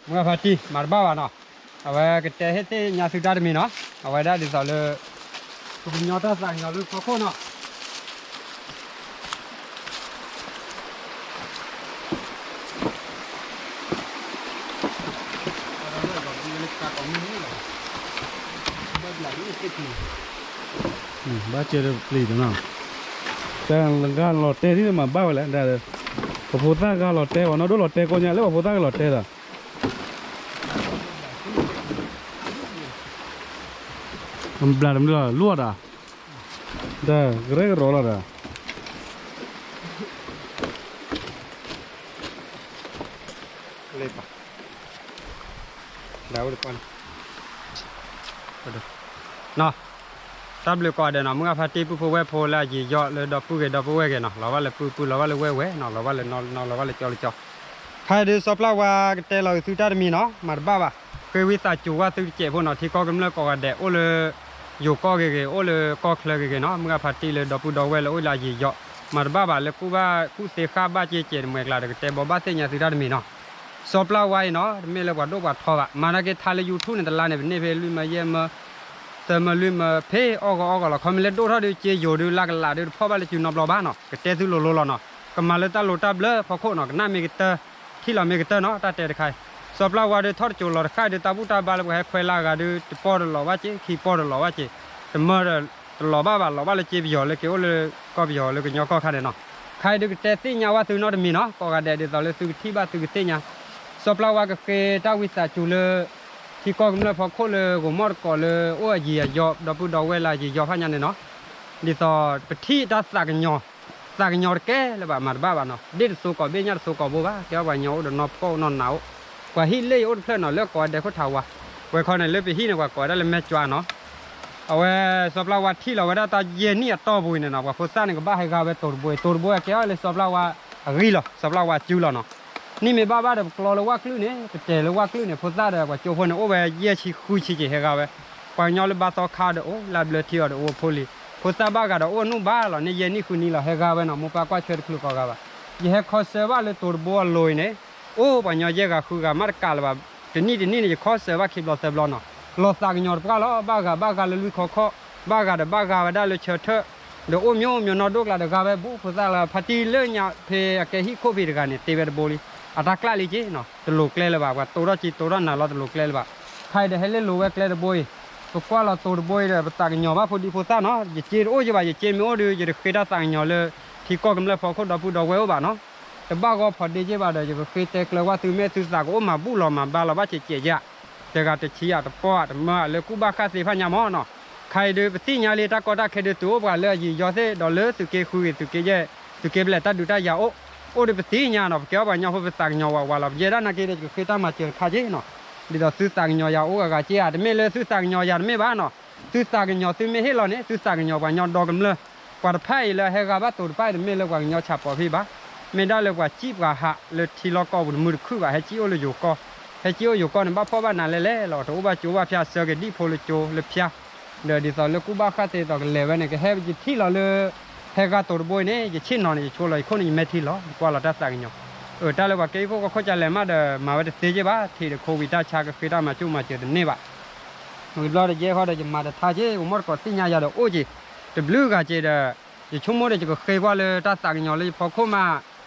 မုၢ်ဂၢ်ဖါတံၢ် မၤတဘၣ်ဘၣ်နီၤ, အဝဲကတဲဟ့ၣ်သ့ၣ်ညါသုတၢ်တမံၤနီၤ, အဝဲဒၣ်ဒ်သိးလၢ ပကညီတၢ်သးကညီၤလၢဖီခိၣ်နီၤ. ဘၣ်စဲဒီးပျံၤတနီၤ, တၢ်ဂၤလီၤတဲာ်ဒ်မၤဘၣ်ဝဲလဲၣ်, ပှၤဖိသၣ်ဂၤလီၤတဲာ် ပှၤနီၢ်ဒိၣ်လီၤတဲာ်ကိးညါလၢပှၤဖိသၣ်ဂၤလီၤတဲာ်ဒီး ဘျးတမုၢ်လီၤ လီၤဒီး, တၢ်ကရဲၣ်ကရိလီၤဒီး, တၢ်ဘျုးကိးဂၤဒဲးနီၤ, မုၢ်ဂၢ်ဖါတံၢ် ပုၢ်ဖိဝဲၢ်ဖိလၢအယံာ်ယီၣ်လၢဒီပုၢ်ဂ့ၤဒီပုၢ်ဝဲၢ်ဂ့ၤနီၤ, လီၤဘၣ်လၢပုၢ်ပုၢ် လီၤဘၣ်လၢဝဲၢ်ဝဲၢ်နီၤ, လီၤဘၣ်လၢနီၢ်နီၢ် လီၤဘၣ်လၢကၠီလၢကၠီ, ဖဲဒုးစီၤပျၢ်ဝါကတဲလီၤသုတၢ်တမံၤနီၤ, မၤတဘၣ်ဘၣ်, ဃ့ဝံသးစူၤဝဲသုတစဲးဖိနီၤ, ထံကီၢ်ကမျၢၢ်ကိးဂၤဒဲး အိၣ်လၢယိၤကီၢ်ဂ့ၤဂ့ၤ အိၣ်လၢကီၢ်ချၢဂ့ၤဂ့ၤနီၤ, မုၢ်ဂၢ်ဖါတံၢ်လၢဒီပုၢ်ဒီဝဲၢ်လၢအိၣ်လၢအယံာ်ယီၣ်, မၤတဘၣ်ဘၣ်လၢကူၣ်ဘၣ်ကူၣ်သ့ဃၣ်ဘၣ်စ့စဲးတမှဲၤကျါဒီး ကတဲဘိးဘၣ်သ့ၣ်ညါသုတၢ်တမံၤနီၤ. စီၤပျၢ်ဝါအံၤနီၤ တမ့ၢ်လၢပှၤဒိၣ်ပှၤထီဘၣ်, မၤနာ်က့ထါလၢ YouTube န့ၣ် တလါန့ၣ် ပန့ၢ်ဖဲလွံၢ်မၢယဲၢ်မၢ သၢမၢလွံၢ်မၢ ဖဲအီၣ်ဂီၤအီၣ်ဂီၤလီၤ, ခီမ့ၢ်လၢဒိၣ်ထီၣ်ဒုး စ့ယိၤဒုး လၢကလးဒုး တဖီၣ်ဘၣ်လၢစုနီတဘျီဘၣ်နီၤ, ကတဲသုလိၤလိၤလီၤနီၤ, ကမၤလၢတၢ်လိၤတၢ်ဘျၢဖီခိၣ်နီၤ, ကနၣ်မ့ၢ်ကတၢၢ် ထံၣ်လီၤမ့ၢ်ကတၢၢ်နီၤ, တၢ်တဲတခါအံၤ, စီၤပျၢ်ဝါဒုးထီၣ်တစိၤလီၤတဃၣ်ဒုး တၢ်ဘူၣ်တၢ်ဘါလၢပှၤဟဲခွဲးလၢအဂၤဒုး တပီၢ်တလီၤဘၣ်စ့ ခံပီၢ်တလီၤဘၣ်စ့, တမၢတလီၤဘၣ်ဘၣ် လီၤဘၣ်လၢစ့ပယီၤလၢက့ၤအိၣ်လၢကီၢ်ပယီၤလၢကညီကီၢ်ခါန့ၣ်နီၤ, ခါအံၤဒုးကတဲသ့ၣ်ညါဝဲသုနီတမံၤနီၤ, ကိးဂၤဒဲးဒ်သိးလၢသုကထံၣ်ဘၣ်သုကသ့ၣ်ညါ, စီၤပျၢ်ဝါကဃ့တၢ်ဝံသးစူၤလၢ ထံကီၢ်ကမျၢၢ်ဖီခိၣ်လၢဂိၤမီၣ်တကိးလၢအိၣ်အယံာ်အယီၤ ဒီပုၢ်ဒီဝဲၢ်လၢအယံာ်ယီၤဖးညါန့ၣ်နီၤ, ဒ်သိးပထံၣ်တၢ်သးကညီၤ, သးကညီၤတကဲလၢၤဘၣ် မၤတဘၣ်ဘၣ်နီၤ, ဒ့ၣ်တသိကီးဘ့ၣ်ညၣ်တသိကီးဘိဘၣ်, ကဲပှၤကညီအိၣ်ဒီးနီၢ်ဖှီၣ်နီၢ်နးအိၣ်, ပှၤဟံၣ်လ့ၣ်အံၤအိၣ်တဖျၢၣ်နီၤ လၢကိးဂၤဒဲးခိၣ်ထးဝါ, ဝဲခီန့ၣ်လၢပဟံၣ်န့ၣ် ပှၤကိးဝဲဒၣ်လၢမဲၢ်ကွါနီၤ အဝဲစီၤပျၢ်ဝါထံၣ်လီၤဝဲဒၣ်တၢ်ယဲၢ်နံၣ်အတီၢ်ပူၤအံၤန့ၣ်နီၤ ပှၤဖိသၣ်န့ၣ် ကဘၣ်ဟဲဂၤဝဲတိၤတဘိအံၤ, တိၤတဘိအံၤကဲအီၤလၢစီၤပျၢ်ဝါအဂံၢ်လီၤ, စီၤပျၢ်ဝါစုလီၤနီၤ, နံၣ်မ့ၢ်ဘၣ်ဘၣ်ဒီး ပကျီလၢဝၣ်ကလုာ်န့ၣ် ပတဲာ်လၢဝၣ်ကလုာ်န့ၣ် ဖိသၣ်ဒီးပှၤကၠိဖိန့ၣ် အိၣ်ဝဲယဲၢ်ဆံဃုဆံက့ၤဟဲဂၤဝဲ, ပှၤကညီလၢဘါသီခါဒီးအိၣ် လၢဘျၢထံအီၤဒီးအိၣ်ဖိလံၤ, ဖိသၣ်ဘၣ်ဂၤဒီးအိၣ်နုၢ်ဘၣ်လီၤန့ၣ် ယဲၢ်နံၣ်ဃုနံၣ်လီၤ ဟဲဂၤဝဲနီၤ မိၢ်ပၢ်ကွၢ်ထွဲတချုးကိးဂၤဘၣ်, ယဟဲခီဆၢဘၣ်လၢတိၤတဘိအလိၤအံၤန့ၣ် အိၣ်ပှၤကညီယဲၢ်ဂၤဃုဂၤမးတကးလၢၤဘၣ်, တနံၣ်တနံၣ်န့ၣ် ယခီဆၢဘၣ်ခံဘျီသၢဘျီနီၤ, လီၤသးကညီၤတပှၢ်လီၤ, ဘၣ်ဂၤဘၣ်ဂၤလၢလွံၢ်ခီခီၣ်, ဘၣ်ဂၤဒီးဘၣ်ဂၤဝဲဒၣ်လၢဆၢထၢၣ်, ဒီးအိၣ်မိၢ်မိၢ်နီၢ်ဒိၣ်ကျါဒီးဂၤဝဲဘူး ဖိသၣ်လၢဖါတံၢ်လၢညါဖဲအကဲဟံၣ်ခိၣ်ဖံးတဂၤန့ၣ် တ့ဝဲတဘိလံ, အတၢ်ကျၣ်လံက့နီၤ တလိၤကျဲလၢၤဘၣ်, ပှၤတိၤထီၣ်က့တိၤထီၣ်နၤလီၤ တလိၤကျဲလၢၤဘၣ်, ခါအံၤဒီးဟဲလ့လိၤဝဲကျဲတဘိအံၤ, ပကွၢ်လီၤတိၤတဘိအံၤဒီး ပသးကညီၤဘၣ်ဖိဒံဖိသၣ်နီၤ, ယစ့တအိၣ်က့ဘၣ်, ယစ့မ့ၢ်အိၣ်ဒီး ယတဃ့တၢ်သးကညီၤလၢ ထံကီၢ်ကမျၢၢ်ဖီခိၣ်ဒီပုၢ်ဒီဝဲၢ်အိၣ်ဘၣ်နီၤ တဘၣ်ဂီၤဖီးဒ့က့ဘၣ်ဒီး ယကဃ့တဲကျၢၤဝဲသု မ့ၢ်သုသးကအိၣ်မၤဘူၣ်လီၤမၤဘါလီၤဘၣ်စ့ၢ်ကီးဧါ, တဂၤတဆံဧါ တပီၢ်ဧါ တမၢဧါ လၢကူၣ်ဘၣ်ဃၣ်သ့ဖးညါမးနီၤ, ခါအံၤဒုး ပသ့ၣ်ညါလံ တၢ်ကီတၢ်ခဲဒုး သုအိၣ်ပှၤလၢအယံာ်ယီၤသ့ၣ် ဒီးလၢသုက့ဃုဂ့ၤ သုက့ယဲၢ် သုက့ဘျဲၣ် တၢ်ဒုးတၢ်ယၤအိၣ်, အိၣ်ဒီးပသ့ၣ်ညါနီၤ, ပကဲအီၣ်ပှၤကညီဖိ ပသးကညီၤဝးဝးလီၤ, ပယဲဒၣ်နာ်က့ဒီး ယကဃ့တၢ်မၤစၢၤတခါက့နီၤ, ဒ်သိးသုသးကညီၤယၤအိၣ်ဂၤဂၤက့ဧါ, တမ့ၢ်လၢသုသးကညီၤယၤတမ့ၢ်ဘၣ်နီၤ, သုသးကညီၤသုမ့ၢ်ဟ့ၣ်လီၤန့ၣ် သုသးကညီၤပှၤကညီဒီကမျၢၢ် ပှၤတဖၣ်အံၤလၢဟဲဂၤဘၣ်တိၤတဖၣ်အံၤ တမ့ၢ်လၢပှၤကညီဆၣ်ပိာ်ဖဲဘၣ်, မ့ၢ်ဒၣ်လၢပှၤစံၣ်ပှၤဟးလၢထံလီၢ်ကီၢ်ပူၤတမုာ်တခုၣ်ဘၣ်, ဟဲစံၣ်အိၣ်လၢယိၤကီၢ်, ဟဲစံၣ်အိၣ်ယိၤကီၢ်န့ၣ် ဘၣ်ဖှီၣ်ဘၣ်နးလဲၣ်လဲၣ်လီၤ, တအိၣ်ဘၣ်ကၠိဘၣ်ဖၠါ ဆှၢက့ၤဒံၣ်ဖိလၢကၠိလၢဖၠါ, ဒီးဒ်သိးလၢကူၣ်ဘၣ်ဃၣ်သ့သိးကလဲၤဝဲန့ၣ် ကဟဲယထံၣ်လီၤလၢ ဟဲဂၤတိၤတဘိအံၤန့ၣ် ယဆ့ၣ်နီၤန့ၣ် ယဆိလီၤ ယခိၣ်န့ၣ် ယမဲာ်ထံလီၤ ယကွၢ်လီၤတၢ်သးကညီၤ, အတၢ်လၢပှၤကဲဟံၣ်ခိၣ်ဃီခိၣ်ကလဲၤမးဒီး မၤဝဲတသ့က့ဘၣ်, ထံးဒီး COVID တၢ်ဆါ ကဃ့တၢ်မၤစူၣ်မၤစၢၤတန့ၢ်ဘၣ် ဝံၤဘျီဒီး ယဲဃီဒီး ယမၤတထါက့ ပမိၢ်တကိးသ့ၣ်ညါယၤဒီးအိၣ်က့ၤ, တဘျုးဂၤက့ဒီး ယဆိကမိၣ်ဒီး ယကဃ့ကွၢ်လၢတၢ်သးကညီၤလၢယဖီခိၣ်မး,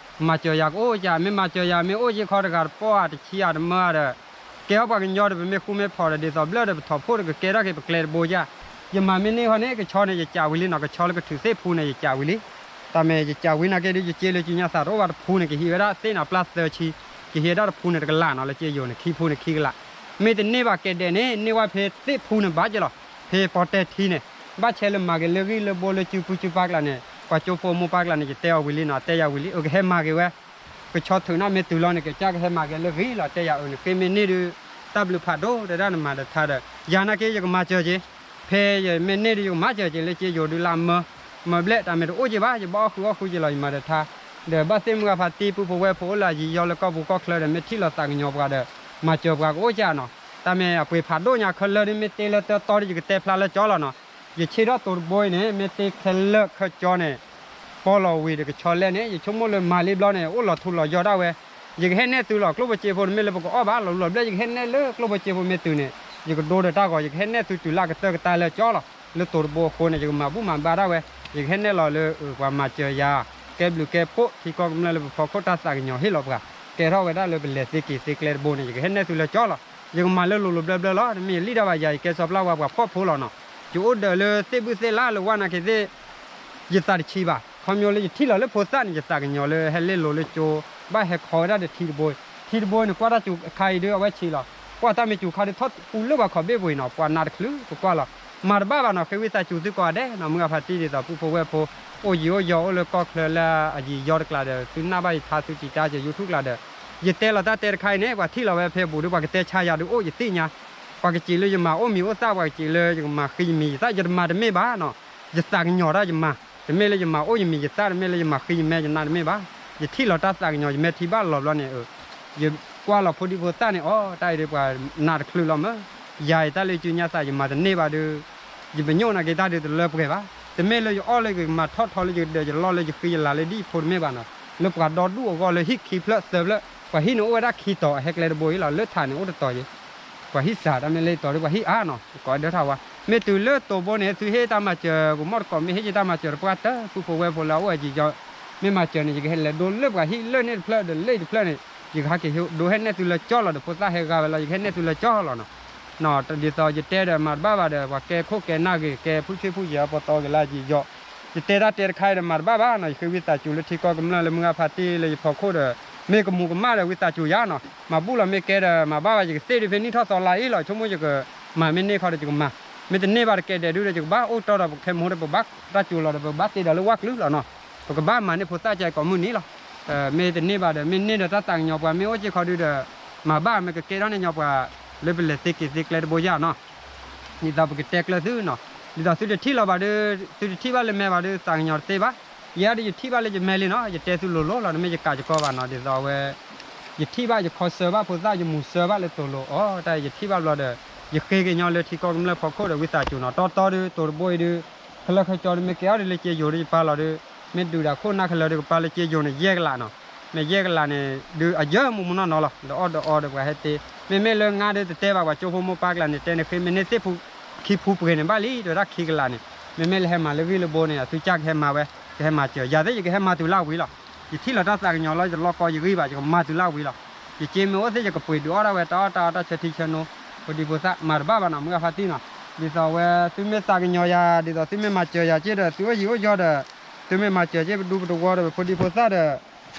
မၤစၢၤယၤကအိၣ်က့, မ့ၢ်မၤစၢၤယၤ မ့ၢ်အိၣ်က့ခီတဂၤတပီၢ်ဧါ တဆံဧါတမၢဧါဒီး, ကဲအီၣ်ပှၤကညီဒီး ပမ့ၢ်ဃူမ့ၢ်ဖိးဒီး ဒ်သိးဘျၢၣ်ဒီး ပထီၣ်ဖိးဒီး ကကဲထီၣ်က့ၤပကျဲတဘိက, ယမၤမ့ၢ်န့ၢ်ဃီန့ၣ် ကဆီန့ၣ် ယကးဝံၤလံနီၤ, ကဆီလၢကထုးသ့ၣ်ဖူန့ၣ် ယကးဝံၤလံ, တၢ်မ့ၢ်ယကးဝံၤနာ်က့ဒီး ယစ့လၢစုညါသးတအိၣ်ဘၣ်တဖူန့ၣ် ကဟံးဝဲဒၣ်သ့ၣ်နၤပျၢ်သၢဆံ, ကဟံးဝဲဒၣ်တဖူန့ၣ်တကလးနီၤ, လၢစ့ယိၤန့ၣ် ခံဖူန့ၣ်ခံကလး, မ့ၢ်တန့ၢ်ဘၣ်ကဲဒဲးန့ၣ် န့ၢ်ဝဲဖဲသ့ၣ်ဖူန့ၣ်ဘၣ်က့လီၤ, ဖဲပီၣ်တဲၣ်ထံန့ၣ်, ဘၣ်ဆဲးလၢမၤက့ၤလၢဂံၢ်လၢဘိလၢစုပူစုပါကျါန့ၣ် ပှၤကၠိဖိမိၢ်ပၢ်ကျါန့ၣ် ယတဲအီၤဝံၤလံနီၤ, တဲယၤဝံၤလံ, အကဟဲမၤက့ၤဝဲ, ကဆီထုးနီၣ်မ့ၢ်တုၤလီၤန့ၣ် ကစၢ်ကဟဲမၤက့ၤလၢဂံၢ်လီၤ တဲယၤအၢန့ၣ်, ဃ့မ့ၢ်န့ၢ်ဒုး တၢ်ဘျုးဖးဒိၣ် တဲဒၣ်နမၤဒီးထါဒီး ယၤနာ်က့ ယကမၤစၢၤက့ၤ, ဖဲယမ့ၢ်န့ၢ်ဒုး ယကမၤစၢၤက့ၤ လၢစ့ယိၤဒုးလၢအမၢ, မၢဘျဲၣ် တၢ်မ့ၢ်တအိၣ်က့ဘၣ် ယဘၣ်အီၣ်ဃုအီၣ်ဃုက့ၤလီၤ ယမၤဒီးထါ, ဒီးဘၣ်သ့ၣ်မုၢ်ဂၢ်ဖါတံၢ်ပုၢ်ဖိဝဲၢ်ဖိအိၣ်လၢအယံာ်ယီၣ်လၢကီၢ်ပူၤကီၢ်ချၢဒီး မ့ၢ်ထံၣ်လီၤသးကညီၤပှၤဒီး မၤစၢၤပှၤကအိၣ်ကနီၤ, တၢ်မ့ၢ်အပှ့ၤဖးဒိၣ်ညါခဲလၢာ်ဒုး မ့ၢ်တ့လၢတၢတီဒီး ယကတဲဖျါလၢကၠီလီၤနီၤ, ယဆ့ၣ်ထီၣ်တိၤတဘိအံၤန့ၣ် မ့ၢ်တ့ခဲလၢာ်ခဲကၠီန့ၣ် ပီလီၤဝံၤဒီးကဆီလဲၣ်န့ၣ် ယဆိကမိၣ်လၢမၤလံဘျီန့ၣ် အိၣ်လီၤထူလီၤယိာ်ဒၣ်ဝဲ, ယကဟဲနဲၣ်သုလီၤ ကျိၣ်ဖိစ့ဖိန့ၣ် မ့ၢ်လၢပကအီၣ်ဘၣ်လီၤလီၤဘျၢၣ် ယကဟဲနဲၣ်လၢကျိၣ်ဖိစ့ဖိမ့ၢ်တုၤန့ၣ် ယကဒိဒီးတၢ်ဂီၤ ယကဟဲနဲၣ်သုတုၤလၢအကတၢၢ်ကတၢၢ်လၢကၠီလီၤ. လၢတိၤတဘိအဃိန့ၣ် ယကမၤဘူၣ်မၤဘါဒၣ်ဝဲ ယကဟဲနဲၣ်လီၤလၢ ပှၤမၤစၢၤယၤ ကဲဘျုးကဲဖှိၣ် ထံကီၢ်ကမျၢၢ်လၢပဖီခိၣ်တၢ်သးကညီၤဟ့ၣ်လီၤပှၤ ကဲထီၣ်ဝဲဒၣ်လၢပလဲၤသ့က့ၤသ့ကျဲတဘိန့ၣ် ယကဟဲနဲၣ်သုလၢကၠီလီၤ. ယကမၤလၢလိၤလိၤဘျၢဘျၢလီၤ တမ့ၢ်ယလံၣ်ဒၣ်ဘၣ်ယၤ ယကဲစီၤပျၢ်ဝါပှၤဖှီၣ်ဖိလီၤနီၤ. ယအိၣ်ဒၢးလၢသ့ၣ်ဘုၣ်သ့ၣ်လါလၢဝဲနာ်က့ၤသ့ၣ် ယသးတဆံးဘၣ် ခီဖျိလၢယထံၣ်လီၤလၢဖိသၣ်န့ၣ် ယသးကညီၤလၢဟဲလ့လိၤလၢကၠိ ဘၣ်ဟဲခီဝဲဒၣ်ဒီးထံတဘိ, ထံတဘိန့ၣ် ကွၢ်တၢ်စူၤခါအံၤဒုးအဝဲဆံးလီၤ. ကွၢ်တၢ်မ့ၢ်စူၤခါဒုးထီၣ်ပူၤလၢပှၤခီၣ်ဘ့ၣ်ပူၤအံၤနီၤ ပှၤနးတချုး ပကွၢ်လီၤ. မၤတဘၣ်ဘၣ်နီၤ ဃ့ဝံသးစူၤသုကိးဂၤဒဲးနီၤ မုၢ်ဂၤဖးတံၢ် ဒ်သိးပုၢ်ဖိဝဲၢ်ဖိ အိၣ်ယံၤအိၣ်ယီၤအိၣ်လၢကီၢ်ချၢလၢအယံၤယီၤတကျါဒီး သုနၢ်ဘၣ်ယထါသုတံာ်တာ်က့ၤ YouTube ကျါဒီး ယတဲလီၤတၢ်တဲတခါအံၤန့ၣ် ပှၤထံၣ်လီၤဝဲဖဲအပူၤဒီး ပှၤကတဲဆါယၤဒုးအိၣ် ယသ့ၣ်ညါ ပှၤကစံးလၢယမၤအိၣ်မံၤအိၣ်သၣ် ပှၤကစံးလၢယကမၤဃံယမံၤယသၣ် ယတမၤတမ့ၢ်ဘၣ်နီၤ. ယသးကညီၤတၢ်ယမၤ တမ့ၢ်လၢယမၤအိၣ်ယမံၤယသၣ် တမ့ၢ်လၢယမၤဃံယမဲယနးတမ့ၢ်ဘၣ်. ယထံၣ်လီၤတၢ်သးကညီၤ ယမဲထံဘၣ်လီၤဘျီန့ၣ် ယကွၢ်လီၤဖိဒံဖိသၣ်န့ၣ် အိ တၢ်အံၤဒုးပှၤနးတချုးလီၤမး. ယၤအံၤတၢ်လၢယစုညါသး ယမၤတန့ၢ်ဘၣ်ဒီး ယပညိၣ်နာ်က့ၤတၢ်ဒုးတလၢပှဲၤဘၣ်. တမ့ၢ်လၢယအီၣ်လၢယကမၤထီၣ်ထီလၢယကဒၢးယလီၢ်လၢယဃံယလၤလၢဒ်ယဖိတမ့ၢ်ဘၣ်နီၤ. လၢပှၤဒီဒူၣ်အဂီၢ်လၢဟံၣ်ခံဖျၢၣ်သၢဖျၢၣ် ပှၤဟံၣ်န့ၣ်အိၣ်ဝဲဒၣ်ခံတီၤ အဟဲကျဲတဘိအံၤလီၤ လၢထးန့ၣ်အိၣ်တတီၤယံၤ ပှၤဟံၣ်စှၤတၢ်မ့ၢ်လၢယတီၤဒီးပှၤဟံၣ်အါနီၤ ယကိးဒၢထီၣ်ဝဲ မ့ၢ်တုၤလၢတိၤဘိန့ၣ် သုဟ့ၣ်တၢ်မၤစၢၤ ကမီၣ်တကိးမ့ၢ်ဟ့ၣ်ယတၢ်မၤစၢၤတပှၢ်တၢၢ် ပုၢ်ဖိဝဲၢ်ဖိလၢအအိၣ်အယံၤယီၤ မ့ၢ်မၤစၢၤန့ၣ် ယကဟဲလဲၤဒိလၢပှၤဟံၣ်လၢန့ၣ်တဖျၢၣ်ဒီးလၢတဖျၢၣ်န့ၣ် ယကဟဲက့ၤဒိဟဲနဲၣ်သုလၢကၠီလီၤဒီး ဖိသၣ်ဟဲဂၤဝဲလီၤ ယကဟဲနဲၣ်သုလၢကၠီလီၤနီၤ. ဒ်သိးယတဲဒီးမၤတဘၣ်ဘၣ်ဒီး ပှၤကဲခိၣ်ကဲနၢ်ဂ့ၤ ကဲဖုဆ့ဖုယဲၤအပီတီဂ့ၤလၢအယံၤယီၤ ယတဲတၢ်တဲတခါအံၤဒီးမၤတဘၣ်ဘၣ်နီၤ ယဃ့ဝံသးစူၤလၢထံကီၢ်ကမျၢၢ်လၢမုၢ်ဂၤဖါတံၢ်လၢယဖီခိၣ်ဒီး မ့ၢ်ကမူၤကမၣ်ဒီးဝံသးစူၤယၤနီၤ မၤဘူၣ်လီၤမ့ၢ်ကဲဒီးမၤဘၣ်ဘၣ် ယကသ့ၣ်ဒုးဖဲနံၣ်ထီၣ်သီလါအံၤလီၤ ဆိကမိၣ်ယကမၤမ့ၢ်န့ၢ်ခီဒီးယကမၤ မ့ၢ်တန့ၢ်ဘၣ်တကဲဒဲးဒုဒီး ယကဘၣ်အိၣ်တီဒီးပခဲမူဒီး ပဘၣ်တၢ်စူၤလီၤဒီး ပဘၣ်တ့ဒီးလၢဝၣ်ကျုၤလီၤနီၤ ပကဘၣ်မၤန့ၢ်ဖိသၣ်ကဲကိးမုၢ်နံၤလီၤ. မ့ၢ်တန့ၢ်ဘၣ်ဒီး မ့ၢ်န့ၢ်ဒီးတၢ်သးကညီၤပှၤ မ့ၢ်အိၣ်စ့ၢ်ကီးဒုဒီး မၤဘၣ်မ့ၢ်ကကဲထီၣ်န့ၢ်ညီပှၤ လၢပလဲၤသ့က့ၤသ့ကျဲတဘိယါနီၤ ဒ်သိးပကတဲကျၢၤသုနီၤ ဒ်သိးသုတထံၣ်လီၤဘၣ်ဒီး သုတထံၣ်ဘၣ်လၢမဲဘၣ်ဒီး သးကညီၤတသ့ဘၣ်. ယဲဒီးယထံၣ်ဘၣ်လၢယမဲလံနီၤ ယတဲသုလိၤလိၤလီၤ တမ့ၢ်ယကးယကီဘၣ်နီၤ ဒ်သိးအဝဲ ယထံၣ်ဘၣ်ယခီဆၢဘၣ်ဖိသၣ် ယမူၤဆၢဘၣ်လၢတိၤလိၤ အိ တၢ်ယထံၣ်ဘၣ်ဘျီဒီး ယဃ့ကညီလၢထံကီၢ်ကမျၢၢ်ဖီခိၣ်ဒီးဝံသးစူၤနီၤ တီတီဒု တိၤတဘိအံၤဒု ခဲလၢာ်ခဲကၠီဒု မ့ၢ်ကဲအီၤဒုလၢကၠ့ယိၤဒု ယပာ်လီၤဒု မ့ၢ်ဒုးဒၣ်ခိၣ်နၢ်ခဲလၢာ်ဒု ကပာ်လၢကၠ့ယိၤန့ၣ် ယဲၢ်ကလးနီၤ မ့ၢ်ယဲၢ်ကလးန့ၣ် ဒုးအယၢမူးမူးနီၢ်နီၢ်လီၤ ဒီးအီၣ်ဒီးအီဒီးပှၤဟဲတ့ မ့မ့ၢ်လၢငါဒုတတဲဘၣ် ပှၤကၠိဖိမိၢ်ပၢ်ကျါန့ၣ် တဲန့ၣ်ဃ့ မ့ၢ်န့ၢ်သ့ၣ်ဖူခံဖူပှဲၤန့ၣ်ဘၣ်လံ ဒီးဒၣ်ခံကလးန့ၣ် မ့မ့ၢ်လၢဟဲမၤလၢဂံၢ်လၢဘိန့ၣ် အသုကၢ်ကဟဲမၤဝဲ ကဟဲမၤစၢၤ ယၤသ့ၣ်ယကဟဲမၤတုၤလၢဝံၤလီၤ ယထံၣ်လီၤတၢ်သးကညီၤလီၤ ယတလီၢ်ကီယဂံၢ်ဘၣ် ယကမၤတုၤလၢဝံၤလီၤ ယကၠ့မ့ၢ်အိၣ်သ့ၣ် ယကပှ့ၤဒုးအီၣ်ဒၣ်ဝဲ တၢ်အီၣ်တၢ်အီတၢ်ဆၢထံဆၢနိ ဖိဒံဖိသၣ် မၤတဘၣ်ဘၣ်နီၤ မုၢ်ဂၤဖါတံၢ်နီၤ ဒ်သိးဝဲ သုမ့ၢ်သးကညီၤယၤ ဒ်သိးသုမ့ၢ်မၤစၢၤယၤက့ဒီး သုအိၣ်ယံၤအိၣ်ယီၤဒီး သုမ့ၢ်မၤစၢၤက့ပဒူပတဝီဒီး ပဖိဒံဖိသၣ်ဒီး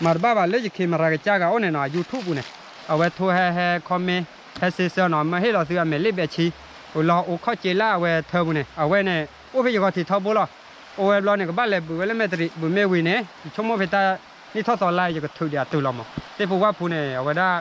မၤတဘၣ်ဘၣ်လၢယ camera ကစၢ်ဂၤအိၣ်န့ၣ်နီၤ YouTube ပူၤန့ၣ် အဝဲထိဟဲဟဲ comment ဟဲစ့ဆၢနီၤ မၢဟ့ၣ်လီၤသုအမဲာ်လ့ဘဲးဆံ အိၣ်လီၤအိၣ်ခီၣ်ကၠ့လၢအဝဲထၢပူၤန့ၣ် အဝဲန့ၣ် အိၣ်ဖဲယဂီၤထံးထီဘိလီၤ အိၣ်ဝဲဘျီန့ၣ် ကဘၣ်လဲၤဘုးဝဲလၢမဲာ်တရံး ဘုးမ့ၢ်ဝံၤန့ၣ် ယဆိကမိၣ်ဖဲတၢ်နံၣ်ထီၣ်သီလါ ယကထုးဒံးအတုၤလီၤမး သ့ၣ်ဖိဝၣ်ဖိန့ၣ် အဝဲဒၣ်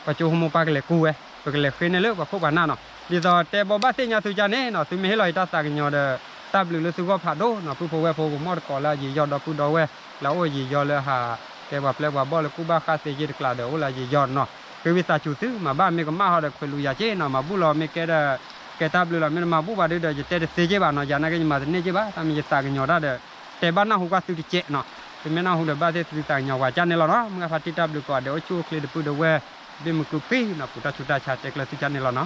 ပှၤကၠိဖိမိၢ်ပၢ်ကလဲၤကူဝဲ ပကလဲၤဃ့န့ၢ်လၢပှၤခိၣ်ပှၤနၢ်နီၤ ဒ်သိးတဲဘီဘၣ်သ့ၣ်ညါသုကါန့ၣ်နီၤ သုမ့ၢ်ဟ့ၣ်လီၤယတၢ်သးကညီၤဒီး တၢ်ဘျုးလၢသုဂီၢ်ဖးဒိၣ်နီၤ ပုၢ်ဖိဝဲၢ်ဖိကမီၣ်တကိးလၢအယံၤယီၤဒီပုၢ်ဒီဝဲၢ် လၢအအိၣ်အယံၤယီၤလၢဟး ကဲပှၤပျဲပှၤဘီၣ်လၢကူၣ်ဘၣ်ဃၣ်သ့က့တကျါဒီး အိၣ်လၢအယံၤယီၤနီၤ ဃ့ဝံသးစူၤသု မၤဘၣ်မ့ၢ်ကမၣ်ဟီဒီး ခွဲးလူၤယၤက့နီၤ မၤဘူၣ်လီၤမ့ၢ်ကဲဒီး ကဲတၢ်ဘျုးလီၤ မ့ၢ်တမၤဘူၣ်ဘၣ်ဒုဒီး ယတဲတသ့က့ဘၣ်နီၤ ယၤနာ်က့ယမၤတန့ၢ်က့ဘၣ် တၢ်မ့ၢ်ယသးကညီၤတၢ်ဒီး တဲဘၣ်နၢ်ဟူကွၢ်သုတကဲးနီၤ သုမ့ၢ်နၢ်ဟူဒီးဘၣ်သ့ၣ်သုသးကညီၤဝဲကါန့ၣ်လီၤနီၤ မုၢ်ဂၤဖါတံၢ်တၢ်ဘျုးကိးဂၤဒဲး အိၣ်ဆူၣ်အိၣ်ချ့ဒီပုၢ်ဒီဝဲၢ် ဘ့ၣ်မုၢ်ကုပှ့ၤနီၤ ပူၤတၢ်ဆူးတၢ်ဆါတဲကျၢၤသုကါန့ၣ်လီၤနီၤ